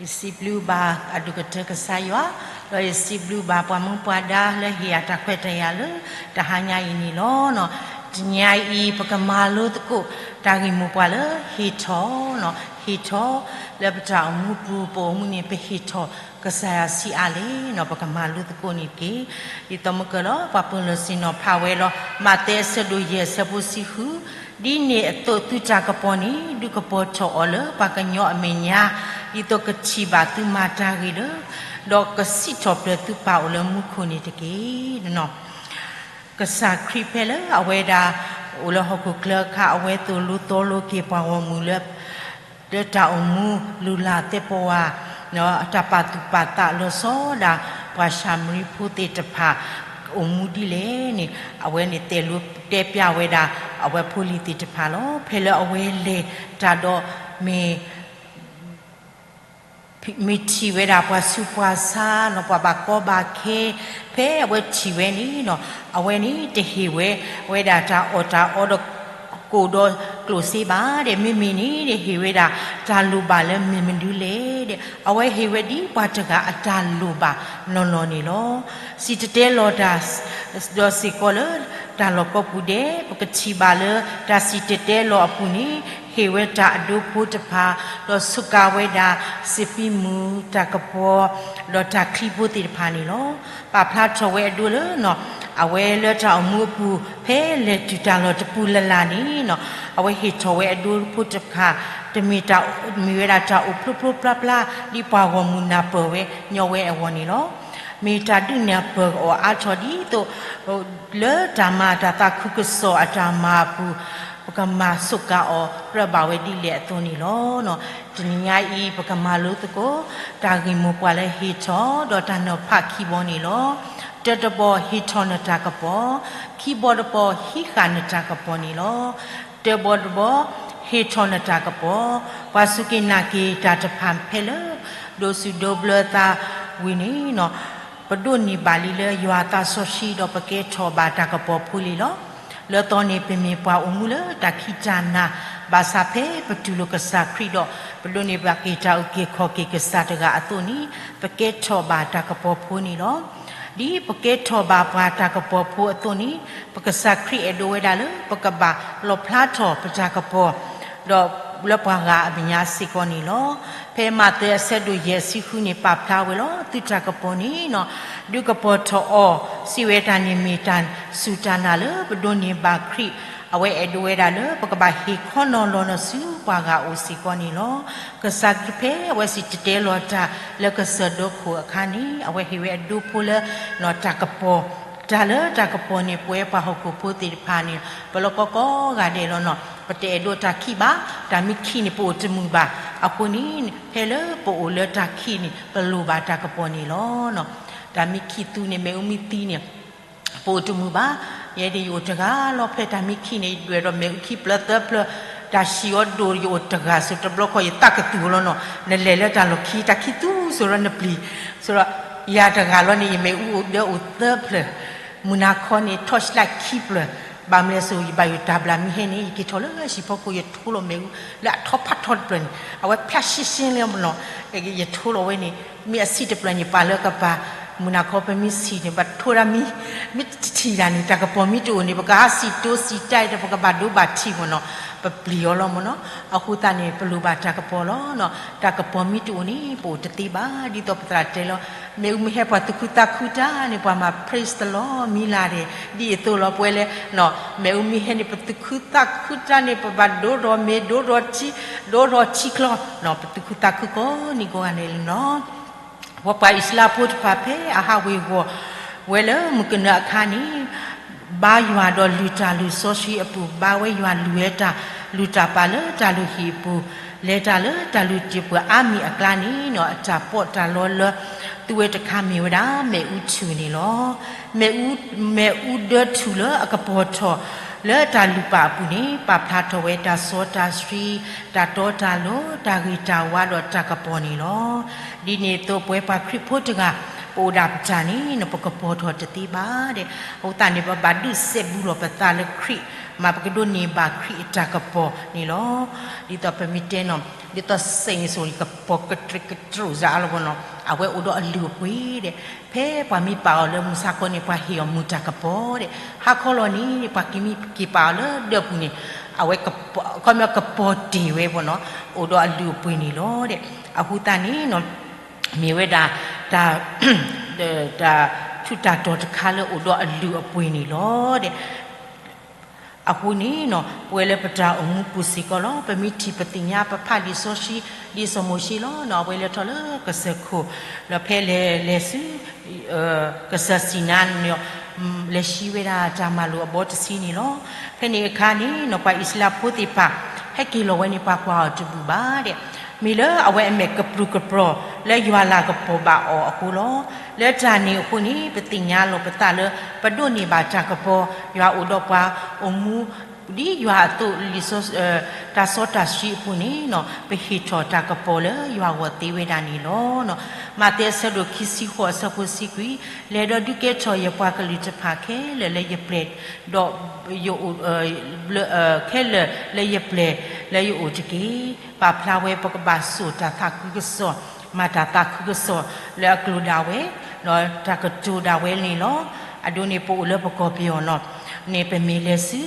ယစံးဘျုးဘၣ်အဒိၣ်ကတၢၢ်ကစၢ်ယွၤ, ဒီးယစံးဘျုးဘၣ်ပှၤမုၢ်ပှၤဒါလၢဟ့ၣ်ယၤတၢ်ခွဲးတၢ်ယာ်လၢတဟါညါအံၤန့ၣ်လီၤ. တနံၤညါအံၤ ပကမၤလိသကိးတၢ်ဂ့ၢ်မိၢ်ပှၢ်လၢဟ့ၣ်ထီၣ်, ဟ့ၣ်ထီၣ်လၢပတၢ်အိၣ်မူပူၤ ပအိၣ်မူန့ၣ် ပဟ့ၣ်ထီၣ်ကစၢ်ယွၤဆံးအါလဲၣ်န့ၣ် ပကမၤလိသကိးန့ၣ်တက့ၢ်. ဒ်သိးမုၢ်ကၢၢ်လီၤ ပှၤပၢၤလီၢ်ဆ့ၣ်နီၤဖးဝဲလီၤ မးသဲအဆၢဒိၣ်ယဲၢ်အဆၢဖိတဆံဃု, ဒ်န့ၣ်အသိးသုတၢ်ကပီၤန့ၣ် ဒုးကပီၤထီၣ်အီၤလၢပှၤကညီအမဲာ်ညါ, ဒ်သိးကထံၣ်ဘၣ်သုမၤတၢ်ဂ့ၤလၢ ဒီးကစံးထီၣ်ပတြၢၤသုပၢ်အိၣ်လၢမူခိၣ်န့ၣ်တက့ၢ်. ကစၢ်ခရံာ်ဖဲလၢအဝဲဒၣ်အိၣ်လၢဟီၣ်ခိၣ်ချၢအခါ အဝဲသိၣ်လိသီလိက့ၤပှၤဂီၢ်မုၢ်လၢ လၢတၢ်အိၣ်မူလုၢ်လၢ်သဲပဝး, တၢ်ပာ်သူၣ်ပာ်သးလီၤဆီဒၣ် ပှၤၡၤမရံဖိသ့ၣ်တဖၣ် အိၣ်မူဒ်လဲၣ်န့ၣ် အဝဲန့ၣ်တဲလိ တဲပျၢ်ဝဲဒၣ် အဝဲဖိလံၤသ့ၣ်တဖၣ်လီၤ. ဖဲလၢအဝဲလဲၤတၢ်ဒီးမ့ၢ် မ့ၢ်ထံၣ်ဝဲဒၣ်ပှၤဆူးပှၤဆါနီၤ ပှၤဘၣ်ကီဘၣ်ခဲ, ဖဲအဝဲထံၣ်ဝဲန့ၣ်နီၤ အဝဲန့ၣ်တဟ့ၣ်ဝဲ ဝဲဒၣ်တၢ်အီၣ်တၢ်အီဒီး ကိၣ်ဒီးကျိၣ်စ့ဘၣ်ဒီး မ့မ့ၢ်န့ၣ် တဟ့ၣ်ဝဲဒၣ်တၢ်လိၣ်ဘၣ်လၢမ့ၢ်မနုၤလဲၣ်ဒီး အဝဲဟ့ၣ်ဝဲဒ်ပှၤတဂၤအတၢ်လိၣ်ဘၣ်နီၢ်နီၢ်န့ၣ်လီၤ. စံၣ်တဲၤတဲလီၤတၢ် ဒီးစ့ၢ်ကီးလၢတၢ်လီၢ်ကိးပူၤဒဲး ပကထံၣ်ဘၣ်လၢတၢ်စံၣ်တဲၤတဲလီၤအပူၤန့ၣ် ဟ့ၣ်ဝဲတၢ်အဒိဖိတဖၣ် ဒီးစူးကါဝဲဒၣ် စံးပံမူ တၢ်ကပီၤ ဒီးတၢ်ချံဖိသ့ၣ်တဖၣ်န့ၣ်လီၤ. ပာ်ဖျါထီၣ်ဝဲအဒိလၢနီၤ အဝဲလၢတၢ်အိၣ်မူအပူၤ ဖဲလဲၤတုၤတၢ်လီၢ်တပူၤလၢ်လၢ်န့ၣ်နီၤ အဝဲဟ့ၣ်ထီၣ်ဝဲအဒိဖိတဖၣ် တမ့ၢ်တၢ် မ့ၢ်ဝဲဒၣ်တၢ်အိၣ်ဖျိဖျိဖျါဖျါ ဒ်ပှၤဂီၢ်မုၢ်နၢ်ပၢၢ်ဝဲညီဝဲအဂီၢ်န့ၣ်လီၤ. မ့ၢ်တၢ်ဒုးနၢ်ပၢၢ်အီၤအါထီၣ်ဒ်သိး လၢတၢ်မၤတၢ်သးခုကစီၣ်အတၢ်မၤအပူၤ ပကမၤစူးကါအီၤကြၢးဘၣ်ဝဲဒ်လဲၣ်အသိးန့ၣ်လီၤ. တနံၤညါအံၤ ပကမၤလိသကိး တၢ်ဂ့ၢ်မိၢ်ပှၢ်လၢဟ့ၣ်ထီၣ် ဒီးတၢ်နီၤဖးခံဘီန့ၣ်လီၤ. တၢတဘီ ဟ့ၣ်ထီၣ်နတၢ်ကပီၤ, ခံဘီတဘီ ဟံးဃာ်နတၢ်ကပီၤန့ၣ်လီၤ. တၢဘီတဘီ ဟ့ၣ်ထီၣ်နတၢ်ကပီၤ, ပှၤစူၢ်က့ၤနာ်က့ၤတၢ်တဖၣ်ဖဲလၢ ဒိးစူၣ်ဒိးဘျၢသးဝံၤန့ၣ်နီၤ ပဒိးန့ၢ်ဘၣ်လံလၢယွၤအသးစီဆှံဒီး ပကဲထီၣ်ဘၣ်တၢ်ကပီၤဖိလံလီၤ. လၢသီန့ၣ် ပမ့ၢ်ပှၤအိၣ်မူလၢတၢ်ခံးတၢ်နၤ ဘၣ်ဆၣ်ဖဲပတူၢ်လိာ်ကစၢ်ခရံာ်ဒီး ပဒိးန့ၢ်ဘၣ်က့ၤတၢ်အုၣ်က့ၤခီၣ်က့ၤကစၢ်တဂၤအသိးန့ၣ် ပကဲထီၣ်ဘၣ်တၢ်ကပီၤဖိန့ၣ်လီၤ. ဒ်ပကဲထီၣ်ဘၣ်ပှၤတၢ်ကပီၤဖိအသိးန့ၣ် ပကစၢ်ခရံာ်အဲၣ်ဒိးဝဲဒၣ်လၢ ပကဘၣ်လီၣ်ဖျါထီၣ်ပတၢ်ကပီၤ ဒီးလၢပှၤဂၤအမဲာ်ညါစ့ၢ်ကီးန့ၣ်လီၤ. ဖဲမးသဲအဆၢဒိၣ်ယဲၢ်အဆံဃုန့ၣ် ပာ်ဖျါဝဲလီၤ. သုတၢ်ကပီၤန့ၣ်နီၤ ဒုးကပီၤထီၣ်အီၤ စံးဝဲတၢ်န့ၣ်မ့ၢ်တၢ်စူၢ်တၢ်နာ်လၢပဒိးန့ၢ်ဘၣ်ခရံာ်, အဝဲအဲၣ်ဒိးဝဲဒၣ်လၢ ပကဘၣ်ဟ့ၣ်ခီနီၤလီၤနီၤဆူပှၤဂၤအအိၣ်စ့ၢ်ကီးန့ၣ်လီၤ. ကစၢ်ခရံာ်ဖဲအဝဲစံၣ်တဲၤတဲလီၤတၢ်လၢကစၢၢ်ဒိခိၣ်အခါန့ၣ် အဝဲဟ့ၣ်ဝဲအဒိဖိလၢ တၢ်ကပီၤ, တၢ်လၢတၢ်ကပီၤန့ၣ် ပဝဲပှၤဟီၣ်ခိၣ်ဖိသ့ၣ်တဖၣ်န့ၣ် ပလီၢ်ကီကီဂၤဒဲးလီၤနီၤ. ပတအဲၣ်ဒိးတၢ်ခံးဘၣ်, တၢ်မ့ၢ်ခံးန့ၣ် ပအိၣ်တမုာ်ဘၣ်. အဃိန့ၣ် ဖဲလၢပအိၣ်လၢတၢ်ခံးန့ၣ် ပလိၣ်ဘၣ်တၢ်ကပီၤန့ၣ်လီၤ. တၢ်မ့ၢ်ခံးသူန့ၣ် မ့ၣ်အူမ့ၢ်သံန့ၣ် ပအိၣ်တမုာ်ဘၣ်. ယဲဒၣ်ယအိၣ်တဂၤလီၤ ဖဲတၢ်မ့ၢ်ခံးန့ၣ် ယဒွဲၣ်ဒီးမ့ၣ်အူခံဖျၢၣ်သၢဖျၢၣ်, တၢ်ဆံးအီၤဒိၣ် ယအိၣ်တဂၤစိၤတဘျီဃီ ယသးကသူၣ်လီၤနီၤ. နလဲၤလၢတၢ်လီၢ်ခံ တၢ်ခံးသူစိၤဒီးနပျံၤ, စိၤဒီး ယၤတဂၤလီၤန့ၣ် ယမ့ၣ်အူအိၣ်ဒၢအိၣ်သၢဖျၢၣ်, မုၢ်နၤခီန့ၣ် ထီၣ်ဆှံခံဖျၢၣ်, ဘၣ်မလဲၣ်စိၤ ယဘၣ်ယိၣ်တၢ်ဘျၣ်မံဟဲန့ၣ် ယက့ၤထီၣ်လၢဟံၣ်ဖီခိၣ် ယထိလီၤမ့ၣ်အူလၢအထီဖးထီတဖျၢၣ်န့ၣ် အဝဲဖျါရှဲရှဲလၢမနီၤ, ယထိလီၤဝဲန့ၣ် မ့ၢ်အဆံးတဖျၢၣ်န့ၣ် ပာ်လၢကပၤ, မုၢ်နၤခီပမ့ၢ်ဆံးန့ၣ် ဘၣ်ထိဒၣ်မံ, မ့ၢ်တထံၣ်တၢ်န့ၣ် တၢ်ကပီၤမ့ၢ်တအိၣ်န့ၣ် ပကဟးစံၣ်တိစံၣ်တၢ်ဒီး ပကဘၣ်ဒိဘၣ်ထံးမနီၤ, ပပျံၤအီၤလီၤမနီၤ. အဃိသတးန့ၣ် ပလိၣ်ဘၣ်တၢ်ကပီၤလီၤ. တၢ်ကပီၤမ့ၢ်တအိၣ်န့ၣ် ပအိၣ်တသ့ဘၣ် ဒ်သိးပသရၣ်တဲလီၤ, မ့ၣ်အူမ့ၢ်ဟဲပှၤသူၣ်ခုသးခုတၢ်န့ၣ် ပှၤမၤ praise the Lord မံလၢ်ဒဲး ဒ်အသိးလီၤ ပဝဲလဲၣ်, မ့ၣ်အူမ့ၢ်ဟဲန့ၣ် ပသူၣ်ခုသးခုတၢ်န့ၣ် ပဘၣ်ဒိဒီးမ့ၤ ဒိဒီးထံ ဒိဒီးထံချီ, ပသူၣ်ခုသးခုကိးနံၤကိးဂၤန့ၣ်လီၤ. ပှၤပှၤအံၣ်စရ့လးဖိတဖၣ်ဖဲအဟးဝ့ၤဝီၤဝဲလၢမုၢ်ကနၢအခါန့ၣ် ဘါယွၤဒီးလုၢ်တၢ်လုၢ်စီဆှံအပူၤ, ဘါဝဲယွၤလုၢ်ဝဲတၢ်လုၢ်တၢ်ပာ်လၢတၢ်လုၢ်ဟံၣ်အပူၤ, လဲၤတၢ်လၢတၢ်လုၢ်တၢ်ပှၤအါမံၤအကျါန့ၣ်နီၤ အတၢ်ပီးတၢ်လီလၢ သုဝဲတခါမ့ၢ်ဝဲဒၣ် မ့ၣ်အူထူၣ်န့ၣ်လီၤ. မ့ၣ်အူ, မ့ၣ်အူဒၢထူၣ်လၢအကပီၤထီၣ်လၢတၢ်လုၢ်ပာ်အပူၤန့ၣ် ပာ်ဖျါထီၣ်ဝဲတၢ်စီတၢ်ဆှံ, တၢ်တီတၢ်လိၤ, တၢ်ဂ့ၤတၢ်ဝါဒီးတၢ်ကပီၤန့ၣ်လီၤ. ဒ်န့ၣ်အသိးပဝဲပှၤခရံာ်ဖိတဂၤ ပအိၣ်ဒၣ်ပတၢ်န့ၣ် ပကပီၤထီၣ်တသ့ဘၣ်ဒီး အဃိသတးန့ၣ် ပဘၣ်ဒုးစဲးဘူးလီၤပသးလၢခရံာ်, မ့ၢ်ပကဒိးန့ၢ်ဘၣ်ခရံာ်အတၢ်ကပီၤန့ၣ်လီၤ. ဒ်သိးပမ့ၢ်တဲနီၤ ဒ်သိးစ့ၣ်န့ၣ်ဆိၣ်န့ၣ် ကပီၤကတြဲးကတြိာ်စ့ၢ်ကီးလီၤနီၤ, အဝဲအိၣ်ဒီးအလုၢ်အပှ့ၤဒီး ဖဲပှၤမ့ၢ်ပာ်အီၤလၢမုၢ်ဆါခီန့ၣ် ပှၤဟ့ၣ်အီၤမုၢ်တၢ်ကပီၤဒီး ဟါခီလီၤန့ၣ် ပှၤက့ၤမ့ၢ်က့ၤပာ်အီၤလၢဒၢးပူၤန့ၣ် အဝဲ ခီပညီကပီၤတ့ၢ်ဝဲဘၣ်နီၤ, အိၣ်ဒီးအလုၢ်အပှ့ၤန့ၣ်လီၤဒီး အဃိသတးန့ၣ်နီၤ မ့ၢ်ဝဲဒၣ် တၢ် တၢ်ထူးတၢ်တီၤတခါလၢအိၣ်ဒီးအလုၢ်အပှ့ၤန့ၣ်လီၤဒီး အဃိန့ၣ်နီၤ ပဝဲလၢပတၢ်အိၣ်မူပူၤစ့ၢ်ကီးလီၤ ပမ့ၢ်ထံၣ်ပသ့ၣ်ညါပဖးလံာ်စီဆှံ ဒ်စီၤမိၤၡ့လီၤနီၤ အဝဲလဲၤထီၣ်လၢကစၢၢ်ခိၣ် ဒီးဖဲလဲၤလဲၤဆူ ကစၢၢ်စံၤနါန့ၣ် လဲၤဟံးဝဲဒၣ်တၢ်မၤလိာ်အဘီတဆံန့ၣ်လီၤ. ဖဲန့ၣ်အခါန့ၣ်နီၤ ပှၤအံၣ်စရ့လးဖိသ့ၣ်တဖၣ် ဟဲက့ၤလီၤဝဲန့ၣ် ပှၤကွၢ်အီၤတဘူၣ်ဘၣ်ဒီး မ့ၢ်လၢအဝဲအမဲာ်ကပြုၢ်ကပြီၤလၢယွၤလၤကပီၤဘၣ်အီၤအဃိလီၤ. လၢတၢ်န့ၣ်အဃိန့ၣ် ပသ့ၣ်ညါလီၤပသးလၢ ပဒိးန့ၢ်ဘၣ်တၢ်ကပီၤ ယွၤအိၣ်ဒီးပှၤအိၣ်မူ ဒ်ယွၤအသိး လံာ်စီတၢ်စီတၢ်ဆှံအပူၤန့ၣ်နီၤ ပဟ့ၣ်ထီၣ်တၢ်ကပီၤလၢယွၤအဂီၢ်သ့ဝဲဒၣ်န့ၣ်လီၤ. မးသဲအဆၢဒိၣ်ခံဆံဃိးအဆၢဖိဆံခွံ, လဲၤဒီးဒုးကဲထီၣ်ယပှၤကလုာ်တဖၣ်ခဲလၢာ်လၢယပျဲၢ်, ဒီး ယအိၣ် ခဲလၢာ်လၢယပျဲၢ်လၢယအိၣ်တက့ၢ်. ပာ်ဖျါဝဲပကဘၣ်စိာ်တၢ်သးခုကစီၣ်, မၤတၢ်သးခုကစီၣ်လၢအကျိၤဒၣ်ဝဲ, ဒီးတၢ်ကတိၤဒၣ်ဝဲန့ၣ်လီၤ. အဒိန့ၣ် ပအိၣ်လၢပကီၢ်ပယီၤနီၤ န့ၣ် ပမ့ၢ်လဲၤဆူ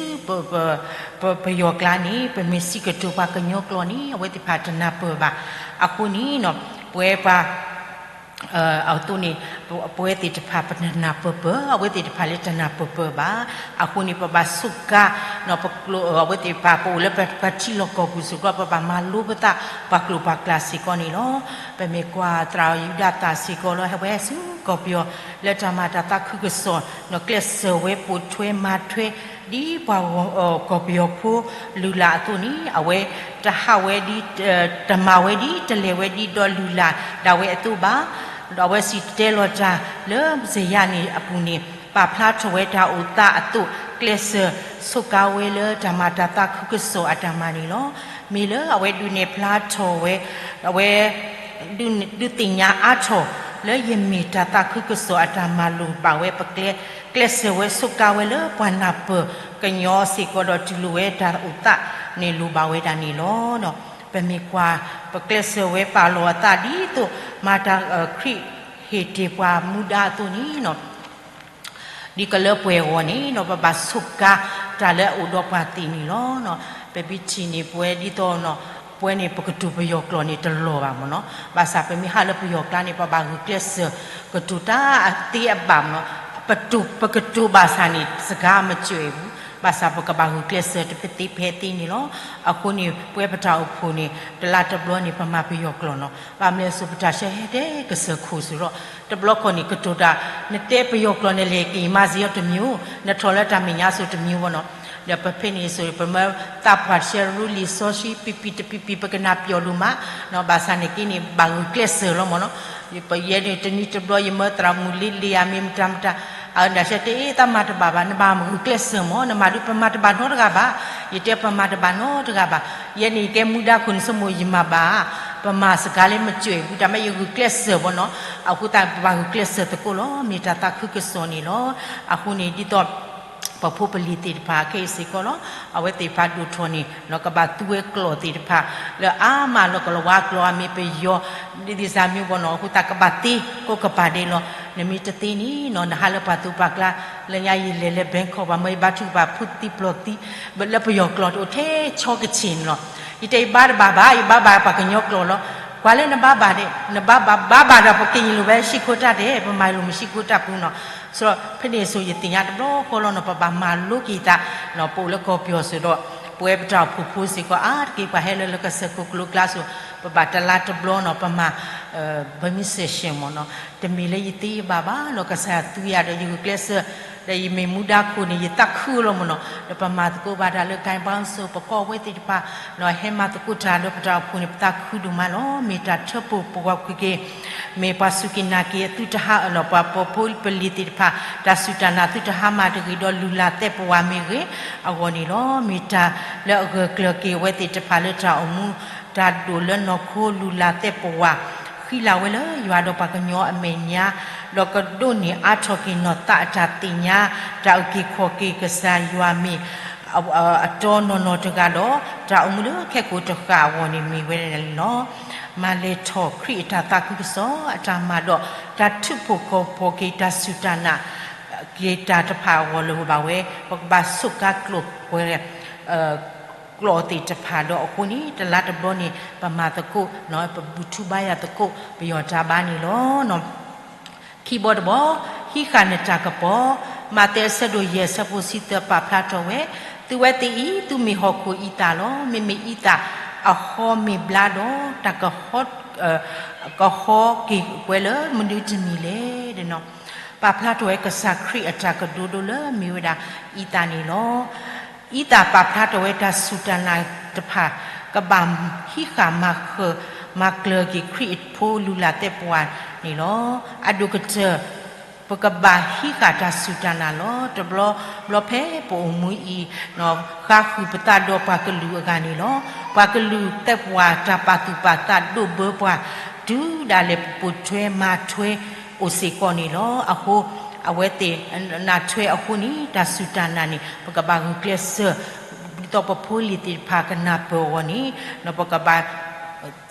ပယီၤကျါန့ၣ် ပမ့ၢ်စံးကတိၤပှၤကညီကျိာ်န့ၣ် အဝဲသ့ၣ်တဖၣ်တနၢ်ပၢၢ်ဘၣ်. အဃိန့ၣ်နီၤ ပဝဲပှၤ အသိးန့ၣ် ပဝဲသ့ၣ်တဖၣ်ပတနၢ်ပၢၢ်ပၢၢ် အဝဲသ့ၣ်တဖၣ်လၢတနၢ်ပၢၢ်ပၢၢ်ဘၣ်. အဃိန့ၣ် ပဘၣ်စူးကါ ပကျိာ် အဝဲသ့ၣ်တဖၣ် ပအိၣ်လၢပထံလီၢ်ကီၢ်ပူၤစ့ၢ်ကီး ပဘၣ်မၤလိပသး ပှၤကျိာ်ပှၤကျဲစ့ၢ်ကီးန့ၣ်လီၤ. ပမ့ၢ်ကွၢ်သရၣ်ယူဒၤသၣ်စ့ၢ်ကီးလီၤ ဟဲဝဲဆူကီၢ်ပယီၤ လၢတၢ်မၤတၢ်သးခုကစီၣ် ကျဲးစၢးဝဲပိာ်ထွဲမၤထွဲ ဒ်ပှၤကီၢ်ပယီၤဖိလုၢ်လၢ်အသိးန့ၣ် အဝဲ တဟးဝဲဒ် တမၤဝဲဒ် တလဲၤဝဲဒ်ဒီးလုၢ်လၢ်ဒၣ်ဝဲအသိးဘၣ်. ဒီးအဝဲစံၣ်တဲၤတဲလီၤတၢ်လၢစဲးယၤန့ၣ်အပူၤန့ၣ် ပာ်ဖျါထီၣ်ဝဲတၢ်အိၣ်သးအသိး ကျဲးစၢးဆိးကါဝဲလၢတၢ်မၤတၢ်သးခုကစီၣ်အတၢ်မၤန့ၣ်လီၤ. မ့ၢ်လၢအဝဲဒုးနဲၣ်ဖျါထီၣ်ဝဲ အဝဲ ဒုးသ့ၣ်ညါအါထီၣ် လၢယမ့ၢ်တၢ်သးခုကစီၣ်အတၢ်မၤလိာ်ဘၣ်ဝဲ ပကျဲး ကျဲးစၢးဝဲဆိးကါဝဲလၢပှၤနၢ်ပၢၢ်ကညီစ့ၢ်ကီးဒီးတူၢ်လိာ်ဝဲတၢ်အိၣ်သးန့ၣ်လိၣ်ဘၣ်ဝဲဒၣ်န့ၣ်လီၤ. ပမ့ၢ်ကွၢ် ပကျဲးစၢးဝဲပာ်လီၤအသးဒ်သိး မၤတၢ် ခရံာ်ဟ့ၣ်တ့ၢ်ပှၤမူဒါအသိးန့ၣ် ဒ်ကလၢပှဲၤအဂီၢ်န့ၣ် ပဘၣ်ဆိးကါတၢ်လၢအအိၣ်ဒီးပှၤသ့ၣ်န့ၣ်လီၤ. ပဘၣ်ထံၣ်န့ၢ်ပဝဲဒ်သိး ပဝဲန့ၣ် ပကတိၤပယီၤကျိာ်န့ၣ်တလီၤဘၣ်မ့ၢ်နီၤ. ဘၣ်ဆၣ်ပမ့ၢ်ဟးလၢပယီၤကျါန့ၣ် ပဘၣ်ဂုာ်ကျဲးစၢးကတိၤတၢ်အသ့အဘၣ်မ့ၢ်နီၤ. ပတိၤ ပကတိၤဘၣ်ဆၣ်န့ၣ် စကားမကြွယ်ဘူး, ဘၣ်ဆၣ်ပကဘၣ်ဂုာ်ကျဲးစၢးတဖဲသ့ဖဲသ့န့ၣ်လီၤ. အဃိန့ၣ် ပဝဲပတၢ်အိၣ်ဖှိၣ်န့ၣ် တလါတဘျီန့ၣ် ပမၤပယီၤကျိာ်နီၤ. ဘၣ်မနုၤအဃိ ပတၢ်ဆၢဟဲတဲကစၢၢ်ခိၣ်စ့ၢ်ဒီး တဘျီခီန့ၣ် ကတိၤတၢ် နတဲပယီၤကျိာ်န့ၣ်လဲၣ် က့ၤမၤစ့ၢ်အီၤတမံၤ, နထီၣ်လၢတၢ်မဲာ်ညါစိၤတမံၤဘၣ်နီၤ. ဒီးပဖဲန့ၣ်စိၤ ပမၢသးပှၢ်ဆၢရူလံာ်စီဆှံ ပံပံတပံပံ ပကနၣ်ပျီဒိၣ်မးနီၤ. ဘၣ်ဆၣ်န့ၣ်က့န့ၣ် ဘၣ်ဂုာ်ကျဲးစၢးလီၤမ့ၢ်နီၤ. ယဲန့ၣ်တနံၤတဘျီ ယမၢသရၣ်မုၣ်လံလံဧါ မ့ၢ်မတၤမတၤ အဝဲဒၣ်ဆၢတဲအ့ သးမၤတဘၣ်ဘၣ်, နဘၣ်ဂုာ်ကျဲးစၢးမ့ၢ်, နမၤဒုး ပမၤတဘၣ်နီတဂၤဘၣ်. ယတဲပမၤတဘၣ်နီတဂၤဘၣ်. ယဲန့ၣ်ယကဲမူဒါခိၣ်န့ၣ် ဆိကမိၣ်ယမၤဘၣ်, ပမၤစကားလၢမကြွယ်ဘူး, တၢ်မ့ၢ်ယဂုာ်ကျဲးစၢးမ့ၢ်နီၤ. အဃိသတး ပဘၣ်ဂုာ်ကျဲးစၢးသကိးလီၤ, မ့ၢ်တၢ်သးခုကစီၣ်န့ၣ်လီၤ. အဃိန့ၣ် ဒ်သိး ပှၤဖိပလံၤသ့ၣ်တဖၣ်ခဲအံၤစ့ၢ်ကီးလီၤ. အဝဲသ့ၣ်တဖၣ်ဒိၣ်ထီၣ်န့ၣ် ကဘၣ်သူဝဲကျိာ်သ့ၣ်တဖၣ် လၢအါမးလၢကလီၤဝါကျိာ် အမ့ၢ်ပယီၤ ဒ်သ့ၣ်စၢ်မံၤဘၣ်နီၤ. အဃိသတး ကဘၣ်သ့ကိးကပၤဒဲးလီၤ. နမ့ၢ်တသ့န့ၣ်နီၤ နဟးလၢပှၤသူပှၤကျါ လၢညါယလဲၤလၢ Bangkok ဘၣ်မၢ ယဘါထုကဖၣ်ဖုသံပျိာ်သံ လၢပယီၤကျိာ်တအိၣ်ထဲဆီကဆ့ၣ်န့ၣ်လီၤ. ယတဲယဘါတဘၣ်ဘၣ်, ယဘါဘၣ်ပှၤကညီကျိာ်လီၤ. ကွၢ်လၢနဘါဘၣ်ဒဲး, နဘါဘၣ် ဘါဘၣ်ဒီးပက့ၤယလိာ်ဝဲဟံၣ်ခိၣ်တၢ်ဒဲး, ပမၤလိာ်မုၢ်ဟံၣ်ခိၣ်တၢ်ပူၤနီၤ. ဆိ ဖဲန့ၣ်ဆိ ယသ့ၣ်ညါတဘျီဃီလီၤနီၤ, ပဘၣ်မၤလိက့ၤသးနီၤ, ပအိၣ်လၢကီၢ်ပယီၤစိၤဒီး ပဝဲပတၢ်အိၣ်ဖှိၣ်ဖိစ့ၢ်ကီး အါတက့ၢ်ပှၤဟဲလၢလၢကစၢၢ်ခိၣ်ကျိၤကျါစိၤ, ပဘၣ်တလါတဘျီနီၤ ပမၤ Burmese session မ့ၢ်နီၤ. တမ့ၢ်လၢယသ့ယဘၣ်ဘၣ်နီၤ, ကစၢ်ယွၤသူယၤဒီးယဂုာ်ကျဲးစၢး ဒီးယမ့ၢ်မူဒါခိၣ်န့ၣ် ယသးခုလီၤမ့ၢ်နီၤ. ဒီးပမၤသကိးဘၣ်တၢ်လၢ ကဲဘါစိၤ ပကီၢ်ဝဲသ့ၣ်တဖၣ်နီၤ, ဟဲမၤသကိးတၢ်လၢပတၢ်အိၣ်ဖှိၣ်န့ၣ် ပသးခုဒိၣ်မးလီၤ. မ့ၢ်တၢ်ထၢဖှိၣ်ပဝဲကွံာ်က့ၤ မ့ၢ်ပှၤစူၢ်က့ၤနာ်က့ၤအသုတဟါနီၤ, ပှၤပိာ်ဖိပလံၤသ့ၣ်တဖၣ် တၢ်စူၢ်တၢ်နာ်သုတဟါမၢ်တဂ့ၤ, ဒီးလုၢ်လၢ်သဲပဝးမ့ၢ်ဂ့ၤအဂီၢ်န့ၣ်လီၤ. မ့ၢ်တၢ်လၢအဂၢၢ်ကျၢၤက့ၤအဝဲသ့ၣ်တဖၣ်လၢတၢ်အိၣ်မူ တၢ်ဒိၣ်လၢနီၢ်ခိလုၢ်လၢ်သဲပဝး ဃံလၤဝဲလၢယွၤဒီးပှၤကညီအမဲာ်ညါ ဒီးကဒိးန့ၢ်အါထီၣ်က့ၤနီၢ်သးအတၢ်သ့ၣ်ညါ, တၢ်အုၣ်က့ၤခီၣ်က့ၤကစၢ်ယွၤမ့ၢ်အတီနီၢ်နီၢ်တဂၤဒီး တၢ်အိၣ်မူလၢခဲကိာ်တဃၣ်အဂီၢ်န့ၣ်မ့ၢ်ဝဲန့ၣ်လီၤ. မၤလဲၤထီၣ်ခရံာ်အတၢ်သးခုကစီၣ်အတၢ်မၤဒီး တၢ်ထုးဖှိၣ်ခီၣ်ဖီၣ်က့ၤတၢ်စူၢ်တၢ်နာ်က့ၤတၢ်တဖၣ်အဂီၢ်လၢဘၣ်ဝဲ ပကဘၣ်ဆိးကါကျိာ်ဝဲ ကျိာ်သ့ၣ်တဖၣ်ဒီးအဃိန့ၣ် တလါတဘျီန့ၣ် ပမၤသကိး ပဘူၣ်ထူဘါယွၤသကိး ပယီၢ်တၢ်ဘါန့ၣ်လီၤ. ခံဘီတဘီ, ဟံးဃာ်နတၢ်ကပီၤ, မးသဲအဆၢဒိၣ်ယဲၢ်အဆၢဖိတဆံသၢ ပာ်ဖျါထီၣ်ဝဲ, သုဝဲသ့ၣ်အံၤ သုမ့ၢ်ဟီၣ်ခိၣ်အံသၣ်လီၤ. မ့မ့ၢ်အံသၣ်အဟီမ့ၢ်ဘျါဒီး တၢ်ကဟီ ကဟီက့ၤဝဲလၢမနုၤတမံၤလဲၣ်. ပာ်ဖျါထီၣ်ဝဲကစၢ်ခရံာ်အတၢ်ကတိၤဒိလၢမ့ၢ်ဝဲဒၣ်အံသၣ်န့ၣ်လီၤ. အံသၣ်ပာ်ဖျါထီၣ်ဝဲတၢ်စူၢ်တၢ်နာ်တဖၣ် ကဘၣ်ဟံးဃာ်မၤဃၢၤမၤကျၢၤက့ၤခရံာ်အဖိလုၢ်လၢ်သဲပှၤန့ၣ်လီၤ. အဒိၣ်ကတၢၢ် ပကဘၣ်ဟံးဃာ်တၢ်စူၢ်တၢ်နာ်လီၤ. တဘျီဘျီဖဲပအိၣ်မူအံၤ ဃါဃုာ်ပသးဒီးပှၤကလုာ်အဂၤန့ၣ်လီၤ. ပှၤကလုာ်သဲပှၤတၢ်ပာ်သူၣ်ပာ်သးဒိၣ်ဘၢပှၤ တုၤဒၣ်လဲာ်ပပိာ်ထွဲမၤထွဲအိၣ်စ့ၢ်ကီးန့ၣ်လီၤ. အဃိ အဝဲသ့ၣ်နၢ်ထွဲအဃိန့ၣ် တၢ်စူၢ်တၢ်နာ်န့ၣ် ပကဘၣ်ဂုာ်ကျဲးစၢး ဒ်သိးပဖိလံၤသ့ၣ်တဖၣ်ကနၢ်ပၢၢ်အဂီၢ်န့ၣ် ပကဘၣ်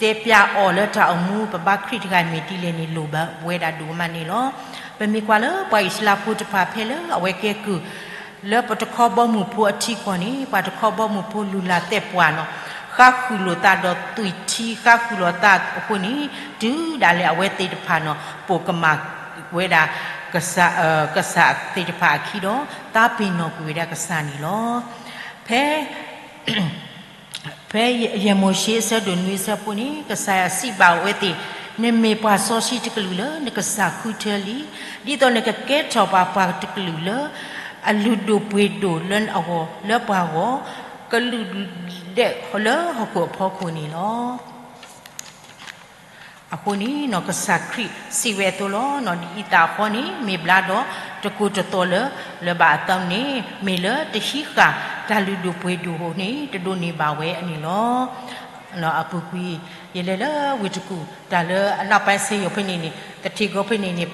တဲပျးအီၤလၢတၢ်အိၣ်မူ ပဘါခရံာ်တဂၤမ့ၢ်ဒ်လဲၣ်န့ၣ် လိၣ်ဘၣ်ဝဲဒၣ်ဒိၣ်မးန့ၣ်လီၤ. ပမ့ၢ်ကွၢ်လၢပှၤအံၣ်စရ့လးဖိတဖၣ်ဖဲလၢအဝဲကဲကုၢ် လၢပတခီဘီမုၢ်ဖိအထံကီၢ်န့ၣ် ပှၤတခီဘီမုၢ်ဖိလုၢ်လၢ်သဲပှၤနီၤ ဃါဃုာ်လိာ်သးဒီးသွံၣ်ထံ ဃါဃုာ်လိာ်သးအဃိန့ၣ် တုၤဒၣ်လဲာ်အဝဲသ့ၣ်တဖၣ်နီၤ ပိာ်ကမၣ်ဝဲဒၣ် ကစၢ်သ့ၣ်တဖၣ်အခံဒီး သးပ့ၤနီၣ်ကွံာ်ဝဲဒၣ်ကစၢ်န့ၣ်လီၤ. ဖဲ ဖဲယဲၢ်မိၤၡ့အဆၢဒိၣ်နွံအဆၢဖိန့ၣ် ကစၢ်ယွၤစံးဘၣ်အဝဲသ့ၣ်, နမ့ၢ်ပှၤစီဆှံတကလုာ်လၢနကစၢ်ဃုထၢလံ, ဒ်သိးနကကဲထီၣ်ပှၤ ပှၤတကလုာ်လၢ အလုၢ်ဒိၣ်ပှ့ၤဒိၣ်လၢအဂီၢ် လၢပှၤဂီၢ် ကလုာ်ဒဲးလၢဟီၣ်ခိၣ်အဖီခိၣ်န့ၣ်လီၤ. အဃိန့ၣ် ကစၢ်ခရံာ်စံးဝဲအသိးလီၤ. ဒ်အံသၣ်အဃီန့ၣ် မ့ၢ်ဘျါဒီး တကိၤတသီၣ်လၢ လၢၤဘၣ်အသးန့ၣ် မ့ၢ်လၢတဟံးဃာ်တၢ်လုၢ်ဒိၣ်ပှ့ၤဒိၣ်န့ၣ် တဒိးန့ၢ်ဘၣ်ဝဲန့ၣ်လီၤ. အပူၤကွံာ် ယလဲၤလၢဝ့ၢ်တကူၣ် တၢ်လၢအနောက်ပိုင်းဆေးရုံဖဲန့ၣ်န့ၣ် သထ့ၣ်ဂီၤဖဲန့ၣ်န့ၣ်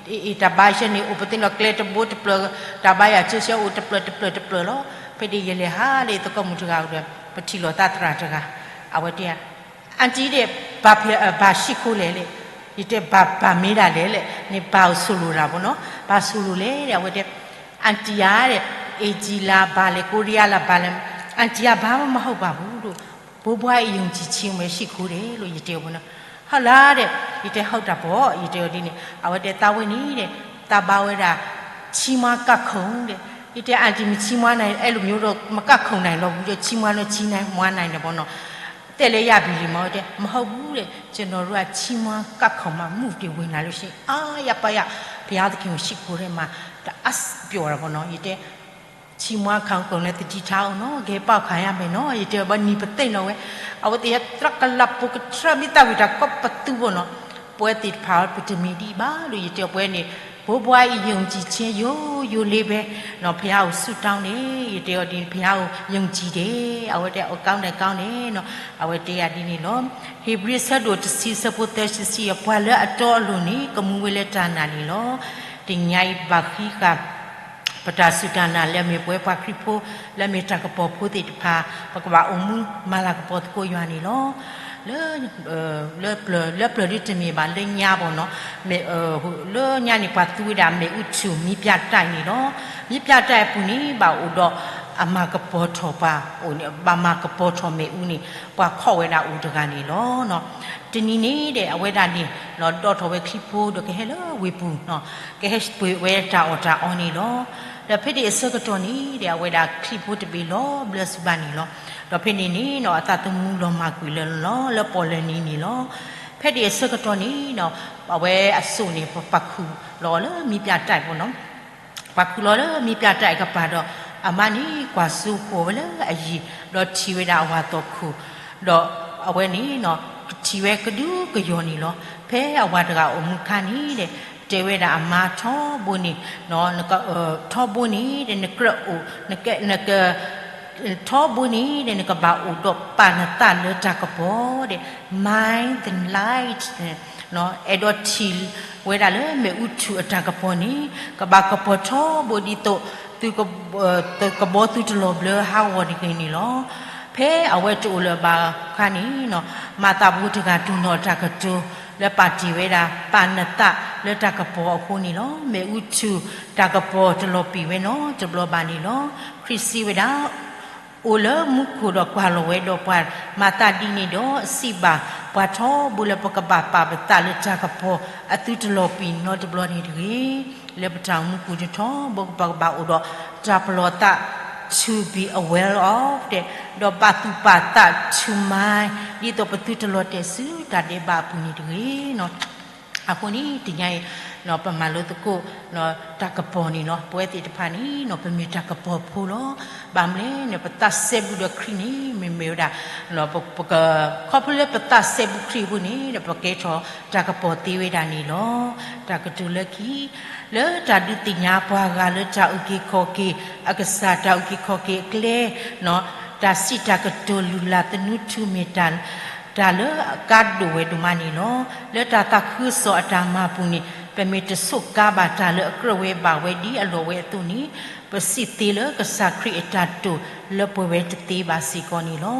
အ့ၣ် တၢ်ဘါယဲန့ၣ် အိၣ်ပသ့ၣ်နီၣ်ကျဲတဘိတဖျၢၣ် တၢ်ဘါယွၤကၢဆှၢအိၣ်တဖျၢၣ်တဖျၢၣ်တဖျၢၣ်လီၤ. ဖဲန့ၣ်ယလဲၤဟးလၢသကိးမုၣ်တဂၤဒီး ပထံၣ်လိာ်သးသရၣ်တဂၤ အဝဲတဲ အၣ်တံၣ်ဒီး ဘၣ်ဆံၣ်ခိလဲၣ်လဲၣ်, ယတဲ ဘၣ်မ့ၢ်ဒၣ်လဲၣ်လဲၣ်န့ၣ် ဘၣ်ဆိၣ်လိာ်တၢ်ဘၣ်နီၤ, ဘၣ်ဆိၣ်လိာ်လဲၣ်ဒီး အဝဲတဲ အၣ်တံၣ်ဧါဒီး အ့ၣ်ကံလၢဘၣ်လဲၣ် ကိရံယါလၢဘၣ်လဲၣ်, အၣ်တံၣ်ဧါ ဘၣ်မ့ၢ်မဟီၣ်ဘၣ်ပူၤဒီး ဘိဘှါအံၤယုံကြည်ခြင်းဝဲဆံၣ်ခိဒီးလီၤ ယတဲအီၤဘၣ်နီၤ, ဟီၣ်လၢဒီး ယတဲဟီၣ်တၢ်ပီၣ် ယတဲအီၤဒ်န့ၣ် အဝဲတဲသးဝဲန့ၣ်ဒီး သးဘၣ်ဝဲဒၣ် ချီးမွမ်းကခုန်ဒီး ယတဲ အၣ်တံၣ် မချီးမွမ်းနၤ အဲလိုမျိုးတော့ မကခုန်နိုင်တော့ဘူး ချီးမွမ်းတော့ချီးမွမ်းနိုင်တယ်ပေါ့နော် တဲလဲၣ်ယၤဘံလံမ့ၢ် တဲ မဟုတ်ဘူးတဲ့ ကျွန်တော်တို့ကချီးမွမ်းကခုန်မှ မုၢ်တွေဝင်လာလို့ရှိရင် အာရပါရ ဘုရားသခင်ကိုရှိခိုးတယ်မှာ တအားပျော်တာပေါ့နော် ယတဲ ချီးမွမ်းခံခုန်လည်းသတိထားအောင်နော် ဂဲၤပေါက်ခံရမယ်နော် ယတဲဘၣ်နံၤပသ့ၣ်နီၣ်ဝဲ အဝဲသ့ၣ်သရၣ်ကလးပိကထြၢမ့ၢ်သၣ်ဝံၤတၢ်ကီပသူပေါ့နော် ပဝဲသ့ၣ်တဖၣ်ပတမ့ၢ်ဒ်အံၤဘၣ်ဒီး ယတဲပဝဲန့ၣ် ဘိဘှါအံၤယုံကြည်ခြင်းယိယိလေးပဲ ဘုရားကိုဆုတောင်းတယ် ယတဲအီၤဒ်န့ၣ် ဘုရားကိုယုံကြည်တယ် အဝဲတဲ အကောင်းတယ်ကောင်းတယ်နော် အဝဲတဲယၤဒ်န့ၣ်လီၤ. ဧ့ၤဘြံၤအဆၢဒိၣ်တဆံအဆၢဖိသၢဆံတဆံ ပှၤလၢအတီအလိၤန့ၣ် ကမူဝဲလၢတၢ်နာ်န့ၣ်လီၤ. တနံၤအံၤဘၣ်ဃံးဃာ် ပတၢ်စူၢ်တၢ်နာ်လၢအမ့ၢ်ပဝဲပှၤခရံာ်ဖိ လၢအမ့ၢ်တၢ်ကပီၤဖိသ့ၣ်တဖၣ် ပကဘၣ်အိၣ်မူမၤလၤကပီၤသကိးယွၤန့ၣ်လီၤ. လၢ လၢပျၢၤ လၢပျၢၤဒ်တမ့ၢ်ဘၣ် လၢညါဘၣ်နီၤ လၢညါန့ၣ် ပှၤသူဝဲဒၣ်မ့ၣ်အူထူၣ် မီးပြတိုက်န့ၣ်လီၤ. မီးပြတိုက်အပူၤန့ၣ် ဘၣ်အိၣ်ဒီးအမၤကပီၤထီၣ်ပှၤအိၣ်န့ၣ် ဘၣ်မၤကပီၤထီၣ်မ့ၣ်အူန့ၣ် ပှၤခီၣ်ဝဲဒၣ်အိၣ်တဂၤန့ၣ်လီၤ. တနံၤန့ၣ်ဒီး အဝဲဒၣ်န့ၣ် ဒီးထီၣ်ဝဲချံဖိဒီးကဟဲလၢဝ့ၢ်ပူၤ ကဟဲပှ့ၤဝဲတၢ်အီၣ်တၢ်အီန့ၣ်လီၤ. ဒီးဖဲဒၣ်အဆၢကတီၢ်န့ၣ်ဒီး အဝဲဒၣ်ချံဖိတဘ့ၣ်လီၤဘျၢစူၢ်ဘၣ်န့ၣ်လီၤ. ဒီးဖဲန့ၣ်န့ၣ် အသးသမူလီၤမၢ်ကွံာ်လၢလီၤ လၢပီၣ်လဲၣ်နံၤန့ၣ်လီၤ. ဖဲဒၣ်အဆၢကတီၢ်န့ၣ် အဝဲအစိၣ်န့ၣ် ပာ်ခူၣ်လီၤလၢမံပြတိုက်ပူၤနီၤ ပာ်ခူၣ်လီၤလၢမံပြတိုက်အကပၤဒီး အမါန့ၣ်ကွၢ်စိဃီၤဝဲလၢအယံၤ ဒီးထံၣ်ဝဲဒၣ်အဝၤသီၣ်ခိၣ် ဒီးအဝဲန့ၣ် ကထံၣ်ဝဲကဒုကယီၤန့ၣ်လီၤ. ဖဲအဝၤတဂၤအိၣ်မူခါန့ၣ်ဒီး တဲဝဲဒၣ်အမါထီဘိန့ၣ် ထီဘိန့ၣ်ဒီးနကြၢးအိၣ် နက ထီဘိန့ၣ်ဒီးနကဘၣ်အိၣ်ဒီးပာ်နသးလၢတၢ်ကပီၤဒီး mind the light အဲၣ်ဒိးထံၣ်ဝဲဒၣ်လၢမ့ၣ်အူထူၣ်အတၢ်ကပီၤန့ၣ် ကဘၣ်ကပီၤထီဘိဒ်သိး သုးကဘီသုတလီၤဘျၢဟးဂီၤတဂ့ၤန့ၣ်လီၤ. ဖဲအဝဲတအိၣ်လၢၤဘၣ်အခါန့ၣ် မၤသးဖိတဂၤတိၢ်နီၣ်တၢ်ကတိၤ လၢပာ်တ့ၢ်ဝဲဒၣ် ပာ်နသးလၢတၢ်ကပီၤအဃိန့ၣ်လီၤ. မ့ၣ်အူထူၣ်တၢ်ကပီၤတလီၤပံာ်ဝဲနီတဘျီဘၣ်န့ၣ်လီၤ. ခရံာ်စံးဝဲဒၣ် အိၣ်လၢမူခိၣ်ဒီးကွၢ်လီၤဝဲဒီးပှၤမၤသးဒ်န့ၣ်ဒီး စံးဘၣ်ပှၤထီဘိလၢပကဘၣ်ပာ်ပသးလၢတၢ်ကပီၤအသုတလီၤပံာ်နီတဘျီန့ၣ်တဂ့ၤ. လၢပတၢ်အိၣ်မူပူၤတထီဘိ ပကဘၣ်အိၣ်ဒီးတၢ်ပလီၢ်သး to be aware of ဒီးဘၣ်သူၣ်ပာ်သး to mind ဒ်သိးပသုတလီၤတဲာ်ဆူတၢ်ဒဲးဘးအပူၤန့ၣ်တဂ့ၤ. အဃိန့ၣ် တနံၤအံၤ ပမၤလိသကိး တၢ်ကပီၤန့ၣ်လီၤ. ပဝဲသ့ၣ်တဖၣ်န့ၣ် ပမ့ၢ်တၢ်ကပီၤဖိလီၤ. ဘၣ်မနုၤလဲၣ်န့ၣ် ပသးစဲဘူးဒီးခရံာ်န့ၣ် မ့မ့ၢ်ဝဲဒၣ် ပက ခီဖျိလၢပသးစဲဘူးခရံာ်အဃိန့ၣ် ပကဲထီၣ်တၢ်ကပီၤသ့ဝဲဒၣ်န့ၣ်လီၤ. တၢ်ကတိၤလၢခံ လၢတၢ်ဒုးသ့ၣ်ညါပှၤဂၤလၢတၢ်အုၣ်က့ၤခီၣ်က့ၤ အကစၢ်တၢ်အုၣ်က့ၤခီၣ်က့ၤအကျဲ တၢ်စံးတၢ်ကတိၤလုၢ်လၢ်သနူထူမ့ၢ်တၢ် တၢ်လၢအကါဒိၣ်ဝဲဒိၣ်မးန့ၣ်လီၤ. လၢတၢ်သးခုကစီၣ်အတၢ်မၤပူၤန့ၣ် ပမ့ၢ်တဆိးကါဘၣ်တၢ်လၢအကြၢးဝဲဘၣ်ဝဲဒ်အလီၢ်ဝဲအသိးန့ၣ် ပစံးသ့လၢကစၢ်ခရံာ်အတၢ်တိာ်လၢပှဲၤဝဲတသ့ဘၣ်စ့ၢ်ကီးန့ၣ်လီၤ.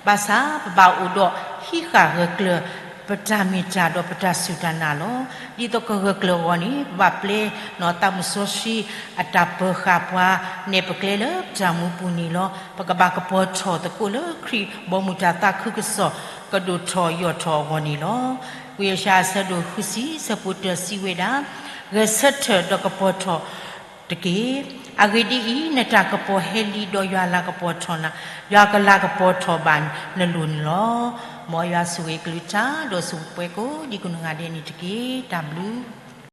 ဘၣ်ဆၣ်ပဘၣ်အိၣ်ဒီးဟံးဃာ်ဂၢၢ်ကျၢၤ ပတၢ်မ့ၢ်တၢ်ဒီးပတၢ်စူၢ်တၢ်နာ်လီၤ. ဒ်သိးကဂၢၢ်ကျၢၤအဂီၢ်န့ၣ် ပဘၣ်ပျဲနီၢ်သးမုၣ်စီဆှံအတၢ်ပၢၤဃာ်ပှၤနဲၣ်ပကျဲလၢပတၢ်မူပူၤန့ၣ်လီၤ. ပကဘၣ်ကပီၤထီၣ်သကိးလၢခရံာ်ဘီမုၢ်တၢ်သးခုကစီၣ်ကဒိၣ်ထီၣ်ယိာ်ထီၣ်အဂီၢ်န့ၣ်လီၤ. ဝံယၡါယၤအဆၢဒိၣ်ဃုဆံ ဆၢဖိတၢစံးဝဲဒၣ်, ဂဲၤဆၢထၢၣ်ဒီးကပီၤထီၣ်တက့ၢ်. အဂ့ၢ်ဒ်အံၤ, နတၢ်ကပီၤဟဲလံဒီးယွၤလၤကပီၤထီၣ်နၤ, ယွၤကလၤကပီၤထီၣ်ဘၣ်နလိၤန့ၣ်လီၤ. မ်ယွၤဆိၣ်ဂ့ၤကလုၢ်ကထါဒီးဆိၣ်ဂ့ၤပှၤကိးဒံကိးနီၢ်ဂၤဒဲးန့ၣ်တက့ၢ်. တၢ်ဘျုး